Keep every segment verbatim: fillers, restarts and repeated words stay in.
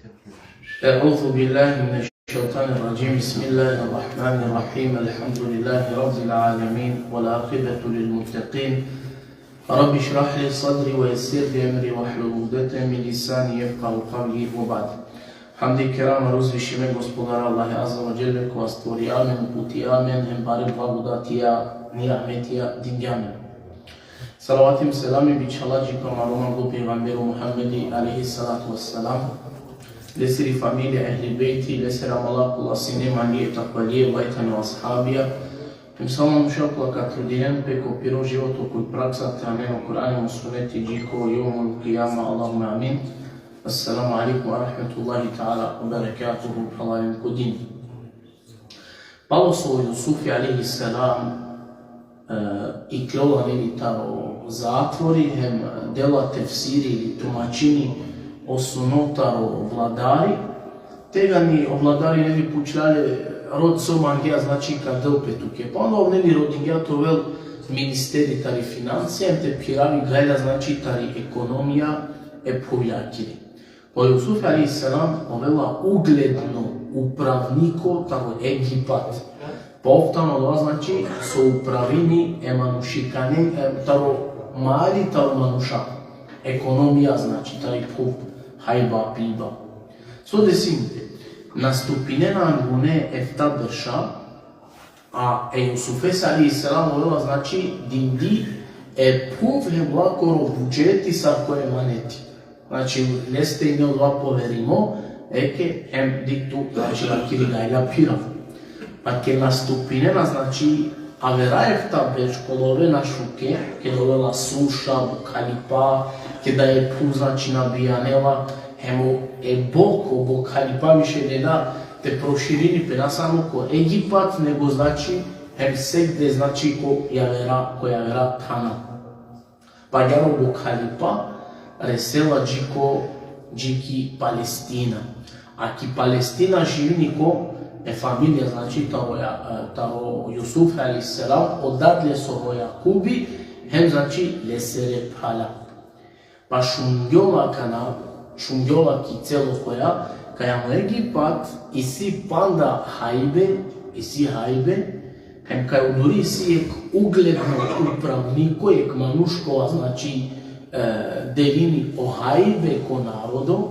أعوذ بالله من الشيطان الرجيم. بسم الله الرحمن الرحيم. الحمد لله رب العالمين، والعاقبة للمتقين. رب اشرح لي صدري ويسر لي أمري واحلل عقدة من لساني يفقهوا قولي، وبعد. Hamdi kerama uzvišime Gospodara Allahe Azza wa Jelle, kova stvorija amen, uputija amen, hem bare blagodatija, nijametija dingja amen. Salavati hem selami bičhala dži ko amaro manglo pejgamberi Muhammedi alejhi salatu vesselam, lesiri familija, ehli bejti, lesere amala kola sine mangli e takvalije, vajtane o ashabija, hem sa o manuša kola ka trudinen pe ko piro životo, ko praksa te anen o Kur'ani hem o suneti dži ko jevmul kijama, Allahumme amin. Assalamu alejkum ve rahmetullahi teala ve berekatuhu, phralalen ko din. Palo so o Jusufi alejhi selam, e, iklola, neli, taro zatvori, hem dela tefsiri ili tumačini o sno taro vladari, tegani o vladari, neli, pučlja le: rod, so mangea, znači, ka del pe tuke. Pa onda ov, neli, rodingja te ovel ministeri tari financija, hem te phiravi gajla, znači, tari ekonomija e phuvljakiri. Pa o Jusuf alejhi selam ovela ugledno upravniko taro Egipat. Pa ov tano odova, znači, so upravini e manušikanen, e, taro mali, taro manuša. Ekonomija, znači, tari phuv, hajba, piba. So desini pe? Nastupinena angune efta berša, a e Jusufese alejhi selam ovela, znači, dindi e phuv hem lakoro budžeti sar ko emaneti. Znači, leste ine odova poverimo, eke, hem dik tu, znači, lakiri gajla phirav. Pa ked nastupinena, znači, avera efta berš, kola ovena šuke, ked ovela suša, bokhalipa, keda e phuv, znači, nabijanela, hem o, e bok-, o bokhalipa više lelja te proširini pe na samo ko Egipat, nego, znači, hem sekde, znači, ko javera, ko javera thana. Pa agjaar o bokhalipa resela dži ko, dži ki Palestina. A ki Palestina živini ko e familija, znači, taro, e, taro Jusuf alejhi selam, o dad lesoro Jakubi, hem, znači, lesere phrala. Pa šungjola akana, šungjola ki celo koja, kaj ano Egipat isi panda hajbe, isi hajbe, hem kaj odori isi jekh ugledno upravniko, jekh manuš kova, znači, e, delini o hajbe ko narodo,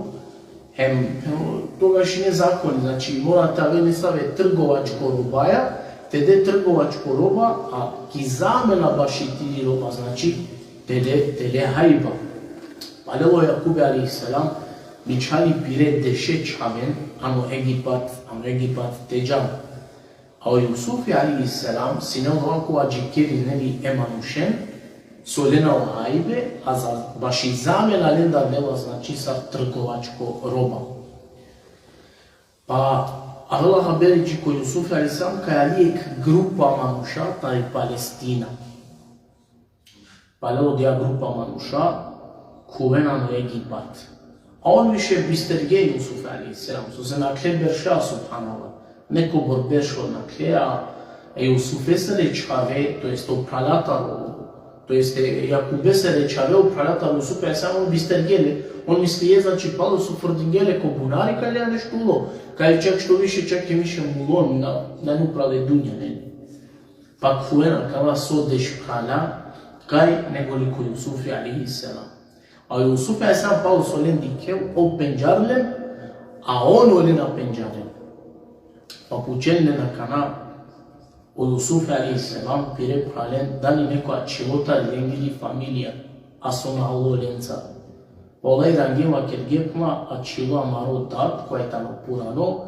hem, hem togaš ine zakoni, znači, mora te ave nesave trgovačko robaja, te de trgovačko roba, a ki zamena baši tiri roba, znači, te de, te de hajba. Palal o Jakubi alejhi selam bičhali pire deše čhaven ano Egipat, ano Egipat te džan. A o Jusufi alejhi selam sine odova kova džikeri, neli, e manušen so lena o hajbe, a za, baši zamena lendar dela, znači, sar trgovačko roba. Pa avela haberi dži ko Jusufi alejhi selam kaj ali jekh grupa manuša tari Palestina. Palal odija grupa manuša khuvena ano Egipat. A on više bisterge e Jusufe alejhi selam, sose nakhle berša, subhanallah. Nekobor berš nakhle, a e Jusufesere čhave, to jest o phrala taro, to jest e Jakubesere čhave, o phrala taro Jusufe alejhi selam, on bisterge le, on mislinge, znači, palo so frdinge le ko bunari, kaj le nešto ulo, kaj čak što više, čak i više mulo, na, nane upral e dunja, ne. Pa khuvena kava so deš phrala, kaj nego li ko Jusufi alejhi selam. A Jusufi alejhi selam palo so len dikhel, ov pendžarel len, a on ole na pendžarel. Pa pučen len akana o Jusufi alejhi selam pire phralen, dali neko ačhilo tari lengiri familija, a so na alo lenca. Ola irangje, vakerge: Puma, ačhilo amaro dad, kova i tano purano,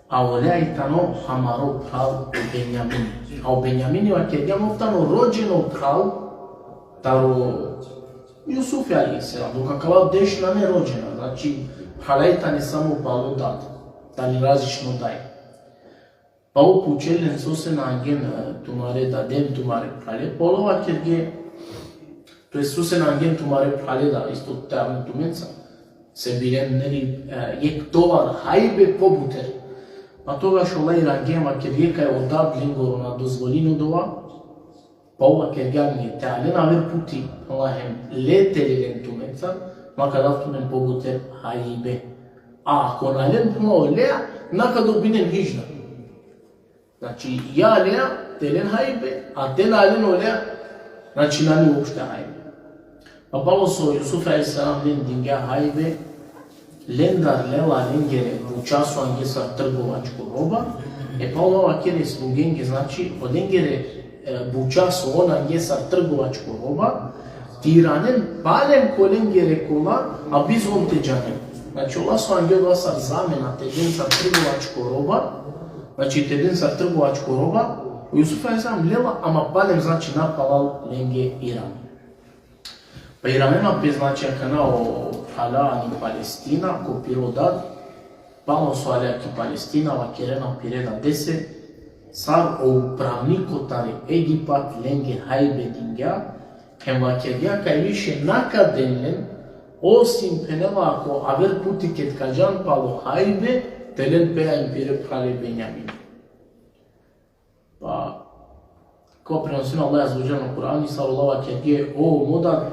a oleja i tano amaro phral o Benjamini. A o Benjamini, vakergja, ov tano rođeno phral taro Jusufi alejhi selam, dok akala deš nane rođena, znači, phrala i tane samo palo dad, tani različno daj. Pa ov pučel len: Sose na angen, e, tumare dade hem tumare phrale? Pa ola vakerge, to jest, sose na angen tumare phrale da isto te aven tumenca, se biren, neli, e, jekh tovar hajbe pobuter. Pa togaš ola irangje, vakerge kaj o dad lengoro na dozvolini odova. Pa ov vakergja: Te alen aver puti, Allah, hem le te lelen tumenca, ma ka dav tumen pobuter hajbe. A ako na len puma olea, na ka dobinen hič da. Znači, ja lea te len hajbe, a te na len olea, znači, nane uopšte hajbe. Pa palo so Jusuf alejhi selam len dingja hajbe, lendar lela lengere buča so ange sar trgovačko roba, e pa ova vakeri slugenge, znači, olengere, e, buča so on ange sar trgovačko roba, te iranen palem kolengere kola, a bizo on te džanen. Znači, ola so ange ola sar zamena te den sar trgovačko roba, znači, te den sar trgovačko roba, o Jusuf alejhi selam lela, ama palem, znači, napalal lenge iran. Pa iranena pe, znači, akana o phrala ani Palestina, ko piro dad, palo so ale ki Palestina, vakerena pire dadese, sar o upravniko tari Egipat lenge hajbe dingja, hem vakergja kaj više na ka den len, osim, phenela, ako aver puti ked ka džan palo hajbe, te len pe hem pire phrale Benjamine. Pa, ko prenosini Allah azze ve dželle na Kur'ani, sar ola vakerge: O mo dad,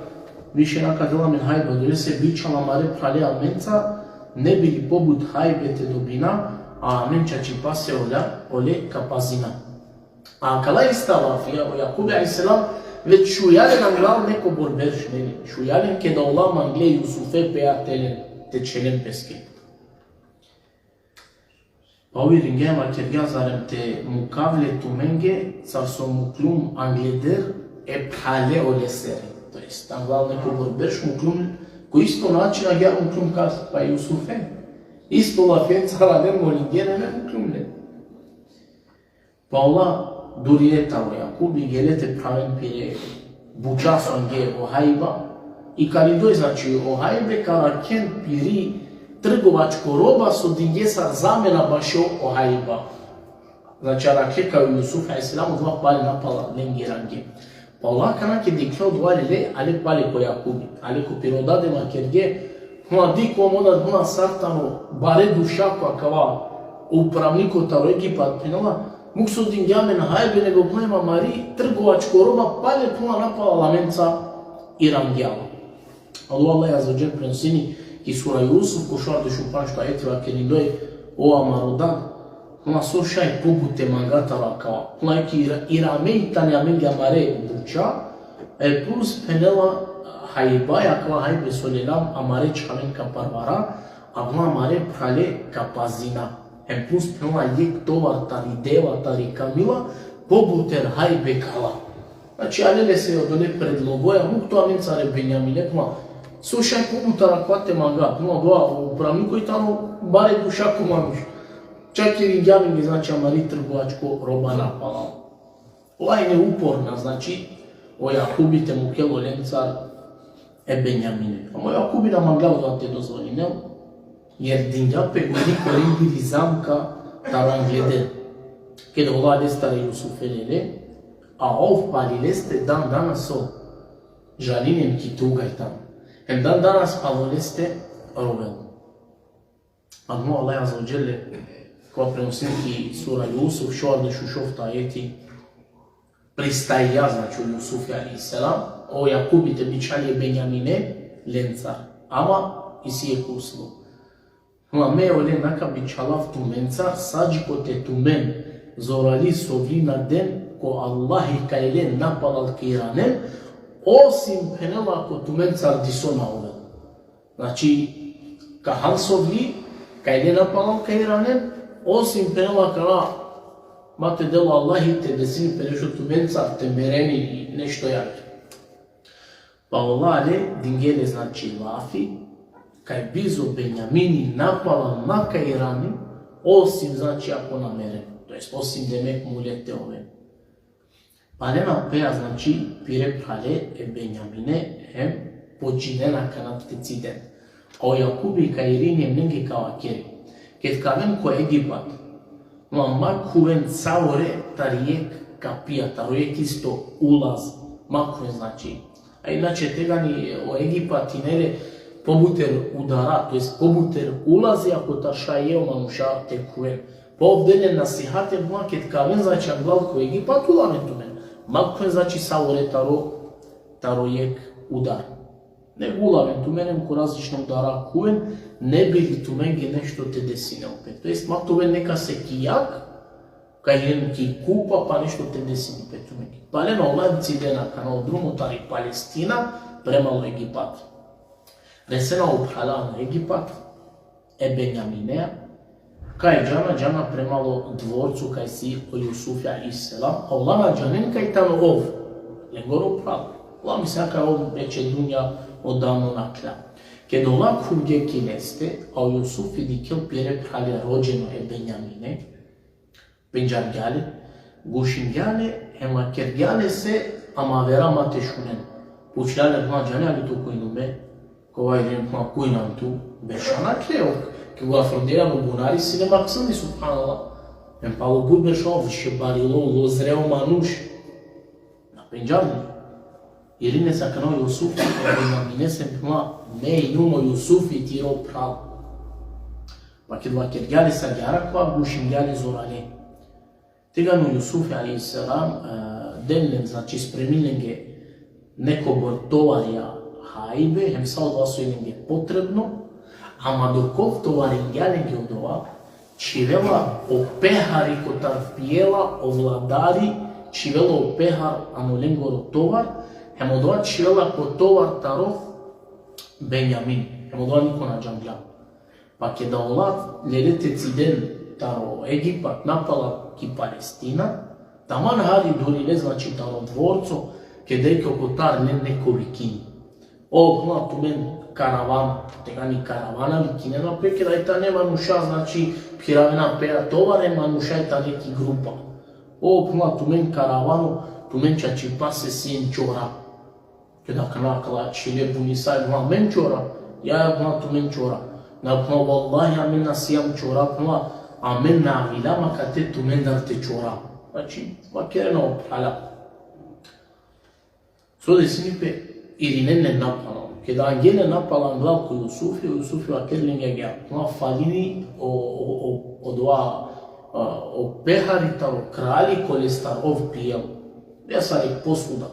više na ka del amen hajbe, odolese bičhal amare phrale amenca, ne bi li pobut hajbe te dobina, a amen čačipase ola, ole ka pazina. A kala ista lafija, o Jakubi alejhi selam, već šuja len anglal nekobor berš, neli? Šuja len keda ola mangle Jusufe pea te len, te čhe len peske. Pa ov iringja hem vakergja: Zarem te mukav le tumenge, sar so muklum angleder e phrale olesere. To jest, anglal nekobor berš, muklum, ko isto način agjaar muklum kas pa Jusufe. Isto lafencar aver molingjen hem muklum le. Pa ola durije taro Jakubi, gele te phraven pire buča so ange o hajba, i kalindoj, znači, o hajbe ka arakhen piri trgovačko roba so dinge sar zamena bašo o hajba. Znači, arakhe kaj o Jusuf alejhi selam, odova pale napalal lenge irange. Pa ola akana ked dikhle odova lele, ale pale ko Jakubi, ale ko piro dad hem vakerge: Huma, dikh, o mo dad, huma sar tano bare dušako akava upravniko taro Egipat, phenela, muk so dingja amen hajbe, nego huma amari trgovačko roba, pale puma napalal amenca irangja. Alo Allah azze ve dželle prenosini ki sura Jusuf, ko šuar dešupanšto ajeti, vakerindoj: O amaro dad, huma so šaj pobut te manga taro akava. Huma, ki ira-, iramej tane amenge amare buča, e plus, phenela, hajbaja, akava hajbe so lelam, amare čhaven ka parvara, a huma amare phrale ka pazina. Em plus, phenela, jekh tovar tari deva, tari kamila, pobuter hajbe kala. Znači, ale lese odole predlogoja, muk tu amencar e Benjamine, puma, so šaj pobutar akava te manga, puma, dova, upravniko i tano bare dušako manuš. Čak iringja amenge, znači, amari trgovačko roba napalal. Ova ine uporna, znači, o Jakubi te mukel olencar e Benjamine. Ama o Jakubi na mangla odova te dozvolinel, jer dingja pe godi kolengiri zamka taro angleder. Keda ola lestar e Jusufe lele, a ov pali leste dan danas so žalini hem ki tuga i tano. Hem dan danas palo leste rovel. Ama Allah azze ve dželle, ko prenosini ki sura Jusuf, šuar dešušovto ajeti, pristajgja, znači, o Jusufi alejhi selam, o Jakubi te bičhali e Benjamine lencar. Ama isi jekh uslov. Ama me ole na ka bičhalav tumencar, sa dži kote tumen zorali sovli na den, ko Allahi kaj le napalal ka iranen, osim, phenela, ako tumencar diso na ovel. Znači, ka han sovli, kaj le napalal ka iranen, osim, phenela, akana ma te del o Allahi, te desini pe nešto tumencar, te mereni nešto javer. Pa ola le dingje le, znači, lafi, kaj bizo Benjamini napalal ma ka irani, osim, znači, ako na meren. To jest, osim, demek, mulet te oven. Palena pea, znači, pire phrale e Benjamine, hem počinena akana te ciden. A o Jakubi ka irini hem lenge ka vakeri: Ked ka aven ko Egipat, ma, ma khuven savore tari jekh kapija, taro jekh isto ulaz, ma khuven, znači. A inače tegani o Egipat ine le pobuter udara, to jest pobuter ulazija kotar šaj o manuša te khuven. Pa ov dela nasihati, ma, ked ka aven, znači, anglal ko Egipat, ulaven tumen. Ma khuven, znači, savore taro, taro jekh udar. Nego ulaven tumen hem ko različna udara khuven, ne bi li tumenge nešto te desinel pe. To jest, ma te oven nekase ki jag, kaj hem ki kupa, pa nešto te desini pe tumenge. Palena ola hem cidena akana o drumo tari Palestina, prema o Egipat. Resena o phrala ano Egipat, e Benjaminea, kaj džana, džana prema o dvorco kaj si o Jusufi alejhi selam, a ola na džanen kaj tano ov, lengoro phral. Ola mislena kaj ov veće dunja odavno nakhla. Keda ola khuvge ki leste, a o Jusufi dikhel pire phrale rođeno e Benjamine, pendžargja le, gušingja le, hem vakergja lese, ama avera ma te šunen. Pučlja le, ma džanea li tu koj inum me? Kova irin, ma koj inum tu? Beša nakhle, ke ga fronteira no bunari sine maksumi, subhanallah. Hem palo but beša, više barilo, lo zreo manuš. Na pendžargja le. Irine sa akana o Jusufi, e Benjaminese, ma me inum o Jusufi, tiro phral. Pa keda vakergja le sa agjaar akava, gušingja le zorale. Tegani o Jusufi alejhi selam, e, den len, znači, spremini lenge nekobor tovarja hajbe, hem sa odova so i lenge potrebno, ama dok ov tovaringja lenge odova, čhivela o pehari kotar pijela o vladari, čhivela o pehar ano lengoro tovar, hem odova čhivela ko tovar taro Benjamin, hem odova niko na džangla. Pa keda ola lele te ciden taro Egipat napala ki Palestina, taman hari durile, znači, taro dvorco, keda dikhe kotar len neko vikini. O, phenela, tumen karavana, tegani karavana vikinena pe, keda i tane manuša, znači, phiravena pe tovar, e manuša i tane ki grupa. O, phenela, tumen karavano, tumen čačipase sien čora. Keda akana akala čhile bunisaj, phenela, amen čora, ja, ja, phenela, tumen čora. Na, phenela, vallahi, amen na sijam čora, phenela, amen na aviljam akate tumendar te čora. Znači, vakerena o phrala. So desini pe, irinen len napala. Keda angje len napala, anglal ko Jusufi, o Jusufi vakerel lenge agjaar, phenela, falini o, o, o, odova, a, o pehari taro kralji, kolestar ov pijel. Lesari posuda.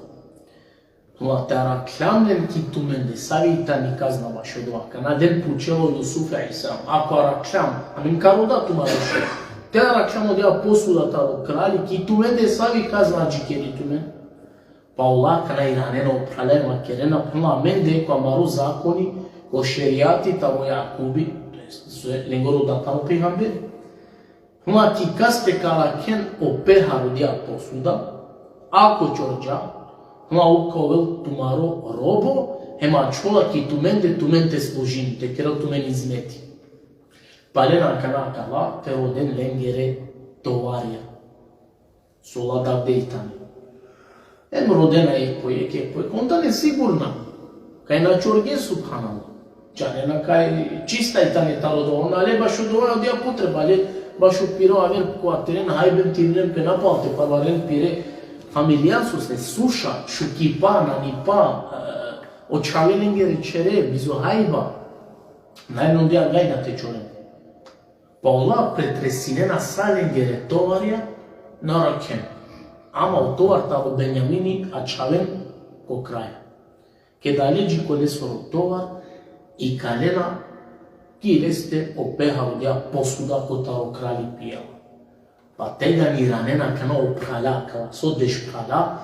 Phenela, te arakhljam len ki tumende, savi tani kazna bašo odova. Akana len pučela o Jusufi alejhi selam. Ako arakhljam, amen ka roda tumare šej. Te arakhljam odija posuda taro kralji, ki tumende savi kazna adžikeri tumen. Pa ola akana iranena o phrala, vakerena, phenela, amende ko amaro zakoni, ko šerijati taro Jakubi, to jest, so lengoro dad taro pejgamberi. Phenela, ki kaste ka arakhen o pehar odija posuda, ako čorđa, phenela, ov ka ovel tumaro robo, hem ačhola ki tumende, tumen te služini, te kerel tumen izmeti. Palena akana akala te roden lengere tovarja. So ola davde tane. Em rodena jekh po jekh, jekh po jekh. On tane sigurna. Kaj na čorge, subhanallah. Džanena kaj čista i tane taro odova. Ona le bašo odova odija potreba, le bašo piro aver kova teren hajbe, tirilen pe napal te parvaren pire familija, sose suša, šukipa, nanipa, e, o čhave lengere čhere, bizo hajba. Nane odija gajna te čoren. Pa ola pretresinena sa lengere tovarja, na arakhen. Ama o tovar taro Benjamini ačhaven ko kraj. Keda ale dži ko lesoro tovar, ikalena ki leste o pehar odija posuda kotar o kralji pijela. Pa tegani iranena akana o phrala, akala so deš phrala,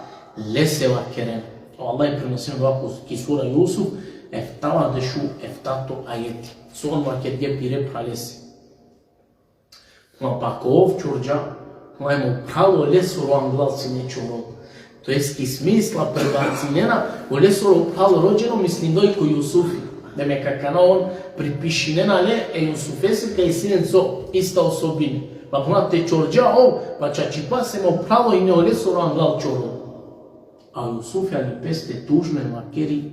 lese vakerena. O Allah prenosini ovako ki sura Jusuf, eftavardeš u eftato ajeti. So on vakerge pire phralese. Ma pa ko ov čorđa, ma hem o phral olesoro anglal sine čoro. To jest, ki smisla prebacinena, olesoro phral rođeno, mislinena ko Jusufi. Demek, akana on pripišinena le e Jusufese kaj sine so ista osobina. Ma, phenela, te čorđa ov, pa čačipase mo phral ine olesoro anglal čoro. A Jusufi ani peste tužno hem vakeri,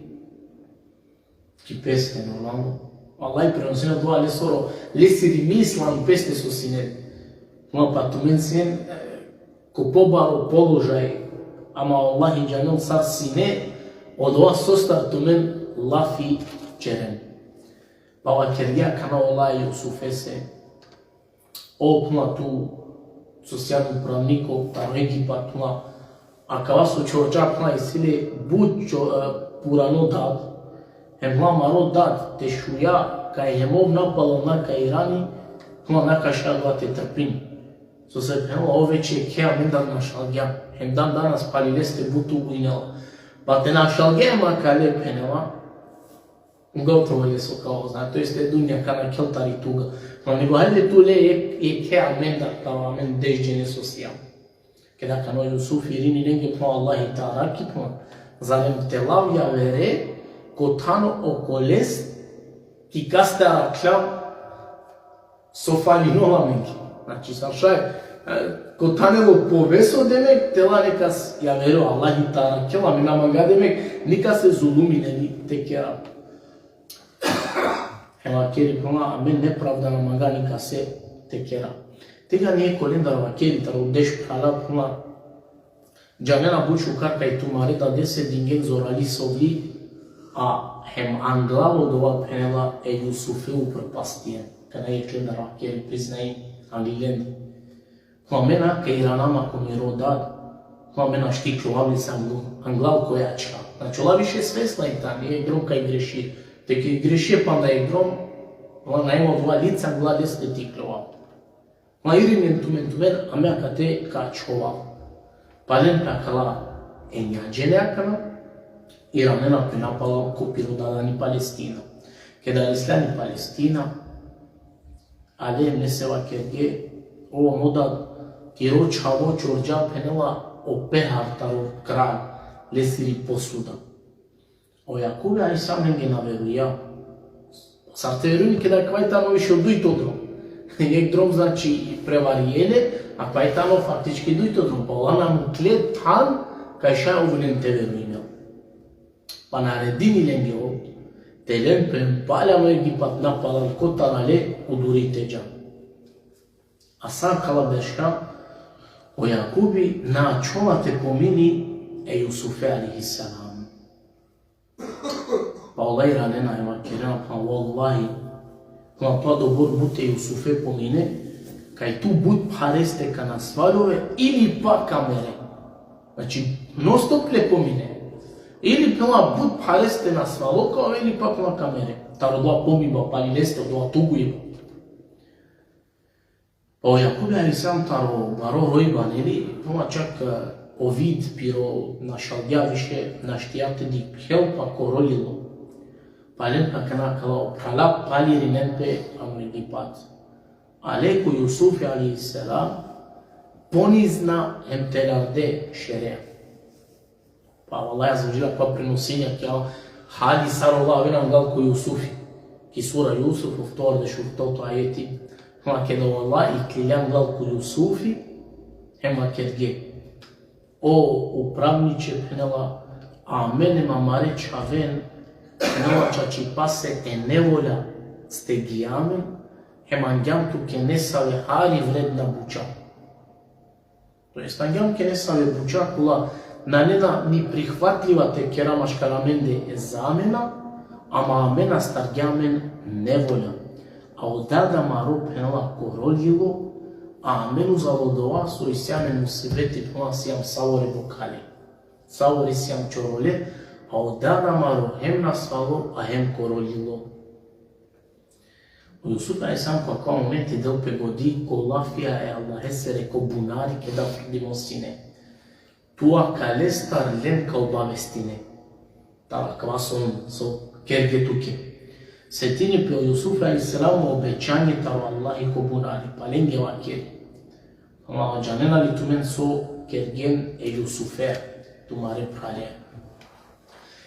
ki peste, normalno. Allah prenosini odova lesoro, lesiri misla ano peste so sine. Ma pa tumen sien, e, ko pobaro položaj, ama Allah džanel sar sine, odova sostar tumen lafi ćeren. Pa vakergja akana ola e Jusufese, o, phenela, tu so sian upravniko taro Egipat, phenela, akava so čorđa, phenela, isi le but čo-, e, purano dad. Hem amaro dad te šuja kaj hem ov napalal na ka irani, hem na ka šaj te trpini. So se phenela, ov veće jekhe amendar našalgja. Hem dan danas pali leste but tugujnela. Pa te našalgja hem akale, phenela, gotovo leso kao, zna, to jeste dunja ka nakhel tari tuga. Pa nego hajde tu le jek-, jekhe amendar, taro amen deš džene so sijam. Keda akana o Jusuf irini lenge, phenela, Allahi te arakhi, phenela, zarem te lav javere, ko than okoles, ki kaste arakhljam, so falinola amenge. Znači, sar šaj, e, ko thanelo poveso, demek, te la nekas javere, Allahi te arakhel, amen na manga, demek, nikase zulumi neni te kera. Hem vakeri, phenela, amen nepravda na manga nikase te kera. Tegani jekh olendar vakeri, taro deš phrala, phenela, džanena but šukar kaj tumare dadese dingen zorali sovli, a hem anglal odova, phenela, e Jusufe upropastien. Akana jekh lendar vakeri, priznaj, angli lende. Phenela, amen na ka irana ma ko miro dad. Phenela, amen našti te ikljovav lese anglal, anglal ko jačha. Znači, ola više svesna i tani, jekh drom kaj greši. Te ki greši panda jekh drom, phenela, na ima odova lice anglal leste te ikljovav. Ma irinen tumen, tumen, a me akate ka ačhovav. Palen pe akala enja džene akana, iranena pe napalal ko piro dad ani Palestina. Keda resle ani Palestina, ale hem lese vakerge, o mo dad, tiro čhavo čorđa, phenela, o pehar taro kralj, lesiri posuda. O Jakubi alejhi selam lenge na veruja. Sar te verujni keda akava tano više o dujto drom. Jekh drom, znači, prevarile, a akava tano faktički dujto drom. Pa ola na mukle than kaj šaj ov len te verujnel. Pa naredini lenge ov, te len pe palal o Egipat napalal kotar ale, uduri te džan. A sa akala berša, o Jakubi na ačhola te pomini e Jusufe alejhi selam. Pa ola iranena hem vakerena, pa vallahi, ma pa dobor but e Jusufe pomine, kaj tu but phareste ka nasvaljove ili pa ka mere. Znači, non stop le pomine. Ili, phenela, but phareste nasvaljova, ili pa, phenela, ka mere. Taro odova pomiba pali leste, odova tugujba. Pa o Jakubi alejhi selam taro baro rojba, neli, phenela, čak, e, o vid piro našalgja, više našti te dikhel, pa korolilo. Palen pe akana akala o phrala, pali irinen pe ano Egipat. Ale ko Jusufi alejhi selam, ponizna hem te larde šerea. Pa Allah azze ve dželle akava prenosinđa ki hali sar ola avena anglal ko Jusufi. Ki sura Jusuf, oftovardeš oftoto ajeti. Ama keda o Allah iklilja anglal ko Jusufi, hem vakerge: O upravniče, phenela, amen hem amare čhaven, phenela, čačipase e nevolja stegija amen, hem angjam tuke nesave hari vredna buča. To jest, angjam tuke nesave buča kola nane na ni prihvatljiva te kera maškar amende zamena, ama amen astargja amen nevolja. A o dad amaro, phenela, korolilo, a amen uzal odova so isi amen musibeti, phenela, sijam savore bokhale. Savore sijam čorole, a o dad amaro hem nasvalo, a hem korolilo. O Jusuf alejhi selam ko akava momenti del pe godi ko lafija e Allahesere ko bunari keda prdimo sine. Tu akalestar len ka obavestine. Taro akava so, so kerge tuke. Setini pe o Jusuf alejhi selam o obećanje taro Allahi ko bunari, pa lenge vakeri: Ama džanena li tumen so kergjen e Jusufea, tumare phralea?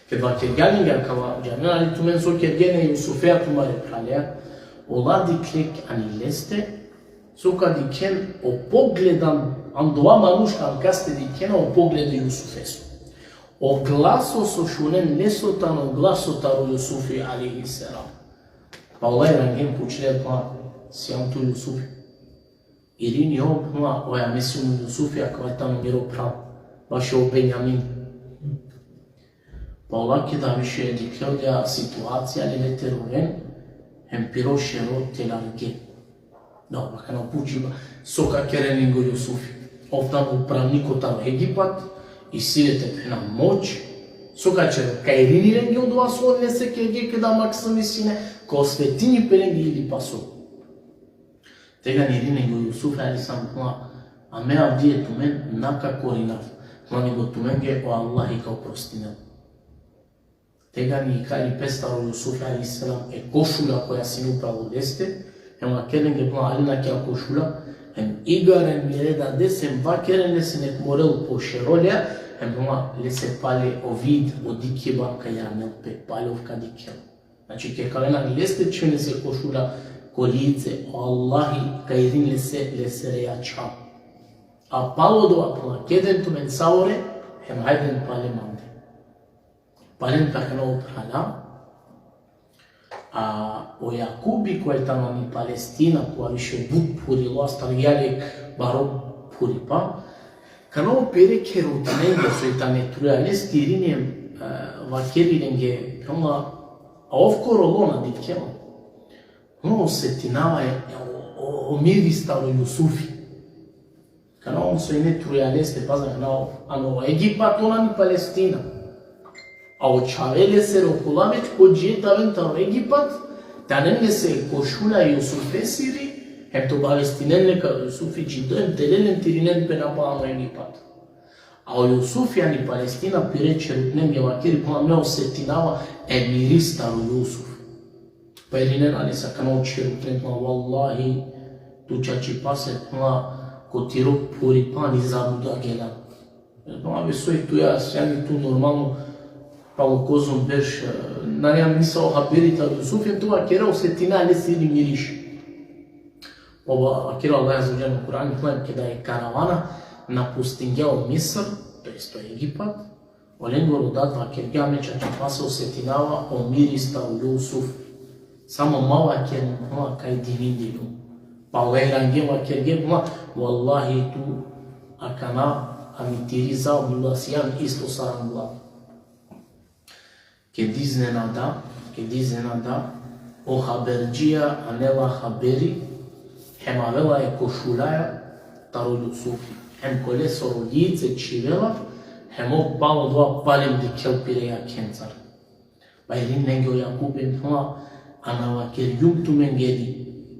Keda vakergja lenge akava, džanena li tumen so kergjen e Jusufea, tumare phralea? Ola dikhle ani leste, so ka dikhen o pogled an-, andova manuš an kaste dikhena, o pogled e Jusufeso. O glaso so šunen leso tano glaso taro Jusufi alejhi selam. Pa ola irangjen, pučle, pa sijam tu Jusufi? Irini ov, phenela, oj, amen sijum o Jusufi, akava tano miro phral, bašo Benjamin. Pa ola keda više dikhle odoja situacija, lele te roven, hem piro šero te large. Da, pa akana pučiba, so ka keren lenge o Jusufi? Ov tano upravniko taro Egipat, isi le, te phena, moć, So ka ćerel, ka irini lenge odova so lese kerge keda maksumi sine, ka osvetini pe lenge ili pa so. Tegani irini lenge o Jusuf alejhi selam, a me avdive tumen na ka korinav, nego tumenge o Allahi ka oprostinel. Tegani ikalel pestar o Jusuf alejhi selam e košulja koja sine upral leste, hem vakerel lenge: Phenela, alen akija košulja, hem igaren mire dadese, hem vakeren lese nek morel po šero lea, hem phenela, lese pale o vid, o dikhiba ka iranel pe, pale ov ka dikhel. Znači, keda ka aven leste, čhiven lese košulja ko lice, o Allahi ka irini lese, lesere jaća. A palo odova phenela: Keden tumen savore, hem hajden pale mande. Palen pe akana o phrala, a o Jakubi kova tano ani Palestina, kova više but phurilo, astargja le baro phuripa, akana o pere kherutnenge so i tane trujale, irini hem, e, vakeri lenge, phenela: A ov korolo na dikhela? No, osetinava e, o, o, o miris taro Jusufi. Akana on so ine trujale leste, pazi, akana ano Egipat, on ani Palestina. A o čhave lesere okola već po džije te aven taro Egipat, te anen lese košulja e Jusufesiri, hem te obavestinen le kaj o Jusufi džido, hem te len len te irinen pe napalem ano Egipat. A o Jusufi ani Palestina pire kherutnenge vakeri, phenela: Me osetinava e miris taro Jusuf. Pa irinena lese akana o kherutne, phenela: Vallahi, tu čačipase, phenela, ko tiro phuripa ni zabuda gelan. Phenela: Ave, soj tuja, sijani tu normalno, palo kozom berš, e, nane nisavo haberi taro Jusuf, hem tu vakere osetinea lesiri miriš. Ova, vakeri o Allah azze ve dželle ano Kur'an, phenela, keda i karavana napustingja o Misr, to jest o Egipat, olengoro dad vakergja: Me čačipase osetinava o miris taro Jusuf. Samo ma vakerin, phenela, kaj divindiljum. Pa o irange, vakerge, phenela: Vallahi, tu akana ani tiri zabluda sijan isto sar angla. Keda iznenada, keda iznenada, o haberdžija anela haberi, hem avela e košuljaja taro Jusufi, hem ko lesoro lice čhivela, hem ov palo odova palem dikhel pire jakhencar. Pa irini lenge o Jakubi, phenela: A na vakergjum tumenge li?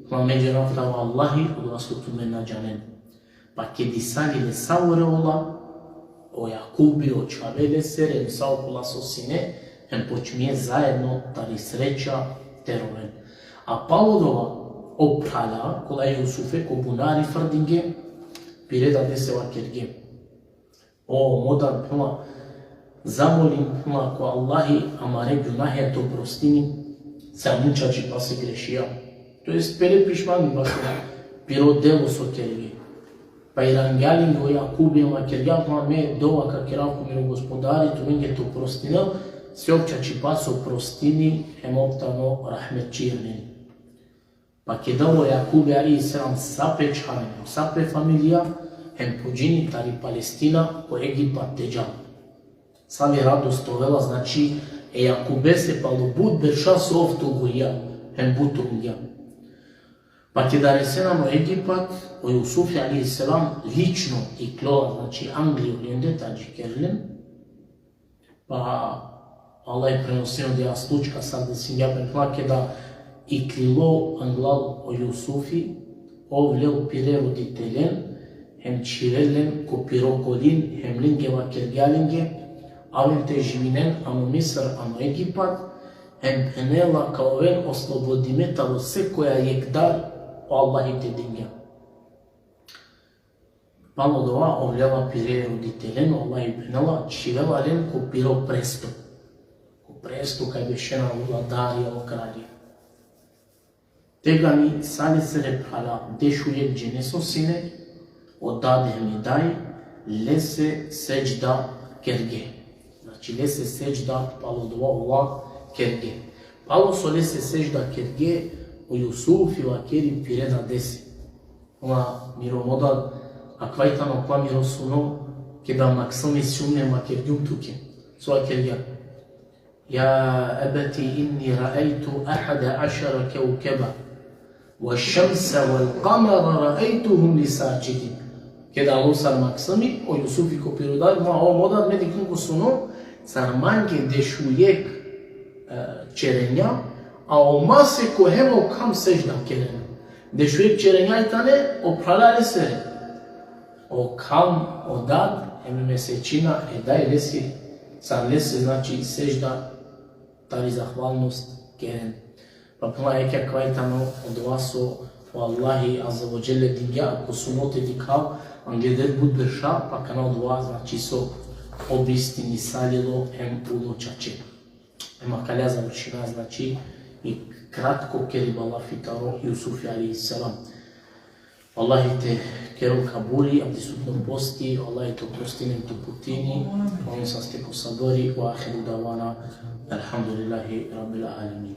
Phenela: Me džanav taro Allahi odova so tumen na džanen. Pa keda isali le savore ola, o Jakubi, o čhave lesere, hem sa okola so sine, hem počmije zaedno tari sreća te roven. A palo odova, o phrala kola e Jusufe ko bunari frdinge, pire dadese vakerge: O mo dad, phenela, zamolin, phenela, ko Allahi amare gjunahe te oprostini, sar mi čačipase grešija. To jest, pere pišmani bašo piro delo so kerge. Pa irangja lenge o Jakubi, vakergja, phenela: Me dova ka kerav ko miro Gospodari, tumenge te oprostinel, se ov čačipase oprostini, hem ov tano rahmetčija amen. Pa keda o Jakubi alejhi selam sa pe čhaven, sa pe familija, hem pođini tari Palestina ko Egipat te džal. Savi radost ovela, znači, e Jakubese palo but berša so ov tugurja, hem but trungja. Pa keda resena ano Egipat, o Jusufi alejhi selam lično iklola, znači, angli olende te adžikerel len, Pa Allah prenosini odija slučka sar desingja pe, phenela, keda iklilo anglal o Jusufi, ov lel pire roditelen, hem čhivela len ko piro kolin, hem lenge vakergja lenge: Aven te živinen ano Misr, ano Egipat, hem phenela ka oven oslobodime taro sekoja jekh dar o Allahi te dingja. Palo odova, ov lela pire roditelen, o Allahi phenela, čhivela len ko piro presto. Ko presto kaj bešena o vladarja, o kralja. Tegani sa lesere phrala, dešujekh džene so sine, o dad hem i daj, lese sedžda kerge. Znači, lese sedžda palo odova ola kerge. Palo so lese sedžda kerge, o Jusufi vakeri pire dadese: Ama miro mo dad, akava i tano akava miro suno, keda maksumi sijum hem vakergjum tuke. So vakergja: يا أبت إني رأيت أحد عشر كوكبا والشمس والقمر رأيتهم لي ساجدين. Keda alo sar maksumi, o Jusufi ko piro dad, ma, o mo dad, me dikhlum ko suno, Sar mange dešujek e, ćerenja, a o masek o hem o kham sežda kerena. Dešujek ćerenja i tane o phrala lesere. O kham, o dad, hem e mesečina, e daj lesi, sar lese, znači, sežda tari zahvalnost keren. Pa puna jekja kvaj tano odova so o Allahi Azze ve Dželle dingja, ko sunote dikhav, angleder but berša, pa kana odova, znači, so obistinisalilo hem ulo čače. Hem akalea završina, znači, i kratko keriba lafi taro Jusufi alejhi selam. Allahi te kerol kabuli avdisutno posti, Allahi te oprostini, te uputini, on saste ko sabri, ve ahiru davana, elhamdulillahi rabbil alemin.